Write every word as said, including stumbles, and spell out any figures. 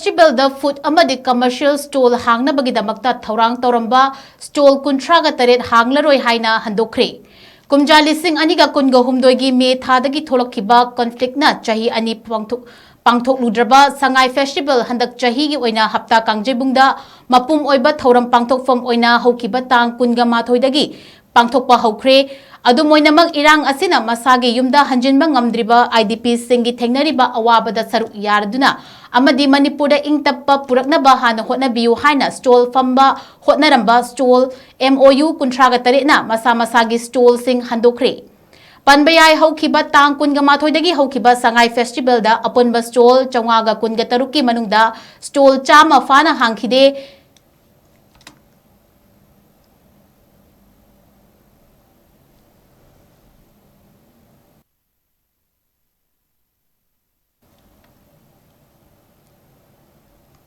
ꯐꯦꯁꯇꯤꯚꯦꯜꯗ food ꯑꯃꯗꯤ commercial stall ꯍꯥꯡꯅꯕꯒꯤꯗꯃꯛꯇ ꯊꯧꯔꯥꯡ ꯇꯧꯔꯝꯕ ꯁ꯭ꯇꯣꯜ ꯀꯨꯟꯊ꯭ꯔꯥꯒ ꯇꯔꯦꯠ ꯍꯥꯡꯂꯔꯣꯏ ꯍꯥꯏꯅ ꯍꯟꯗꯣꯛꯈ꯭ꯔꯦ꯫ ꯀꯨꯝꯖꯥ ꯂꯤꯁꯤꯡ ꯑꯅꯤꯒ ꯀꯨꯟꯒ ꯍꯨꯝꯗꯣꯏꯒꯤ ꯃꯦ ꯊꯥꯗꯒꯤ ꯊꯣꯛꯂꯛꯈꯤꯕ ꯀꯟꯐ꯭ꯂꯤꯛꯅ ꯆꯍꯤ ꯑꯅꯤ ꯄꯥꯡꯊꯣꯛ-, ꯄꯥꯡꯊꯣꯛꯂꯨꯗ꯭ꯔꯕ ꯁꯉꯥꯏ ꯐꯦꯁꯇꯤꯚꯦꯜ ꯍꯟꯗꯛ ꯆꯍꯤꯒꯤ ꯑꯣꯏꯅ ꯍꯞꯇꯥ ꯀꯥꯡꯖꯩꯕꯨꯡꯗ ꯃꯄꯨꯝ ꯑꯣꯏꯕ ꯊꯧꯔꯝ ꯄꯥꯡꯊꯣꯛꯐꯝ ꯑꯣꯏꯅ ꯍꯧꯈꯤꯕ ꯇꯥꯡ ꯀꯨꯟꯒ ꯃꯥꯊꯣꯏꯗꯒꯤ ꯄꯥꯡꯊꯣꯛꯄ ꯍꯧꯈ꯭ꯔꯦ꯫ ꯑꯗꯨꯝ ꯑꯣꯏꯅꯃꯛ, ꯏꯔꯥꯡ ꯑꯁꯤꯅ ꯃꯁꯥꯒꯤ ꯌꯨꯝꯗ ꯍꯟꯖꯤꯟꯕ ꯉꯝꯗ꯭ꯔꯤꯕ ꯑꯥꯏ ꯗꯤ ꯄꯤꯁꯤꯡꯒꯤ ꯊꯦꯡꯅꯔꯤꯕ ꯑꯋꯥꯕꯗ ꯁꯔꯨꯛ ꯌꯥꯔꯗꯨꯅ ꯑꯃꯗꯤ ꯃꯅꯤꯄꯨꯔꯗ ꯏꯪ ꯇꯞꯄ ꯄꯨꯔꯛꯅꯕ ꯍꯥꯟꯅ ꯍꯣꯠꯅꯕꯤꯌꯨ ꯍꯥꯏꯅ ꯁ꯭ꯇꯣꯜ ꯐꯝꯕ ꯍꯣꯠꯅꯔꯝꯕ ꯁ꯭ꯇꯣꯜ ꯑꯦꯝ ꯑꯣ ꯌꯨ ꯀꯨꯟꯊ꯭ꯔꯥꯒ ꯇꯔꯦꯠꯅ ꯃꯁꯥ ꯃꯁꯥꯒꯤ ꯁ꯭ꯇꯣꯜꯁꯤꯡ ꯍꯟꯗꯣꯛꯈ꯭ꯔꯦ꯫ ꯄꯟꯕ ꯌꯥꯏ, ꯍꯧꯈꯤꯕ ꯇꯥꯡ ꯀꯨꯟꯒ ꯃꯥꯊꯣꯏꯗꯒꯤ ꯍꯧꯈꯤꯕ ꯁꯉꯥꯏ ꯐꯦꯁꯇꯤꯚꯦꯜꯗ ꯑꯄꯨꯟꯕ ꯁ꯭ꯇꯣꯜ ꯆꯥꯝꯃꯉꯥꯒ ꯀꯨꯟꯒ ꯇꯔꯨꯛꯀꯤ ꯃꯅꯨꯡꯗ ꯁ꯭ꯇꯣꯜ ꯆꯥꯝꯃ ꯐꯥꯅ ꯍꯥꯡꯈꯤꯗꯦ꯫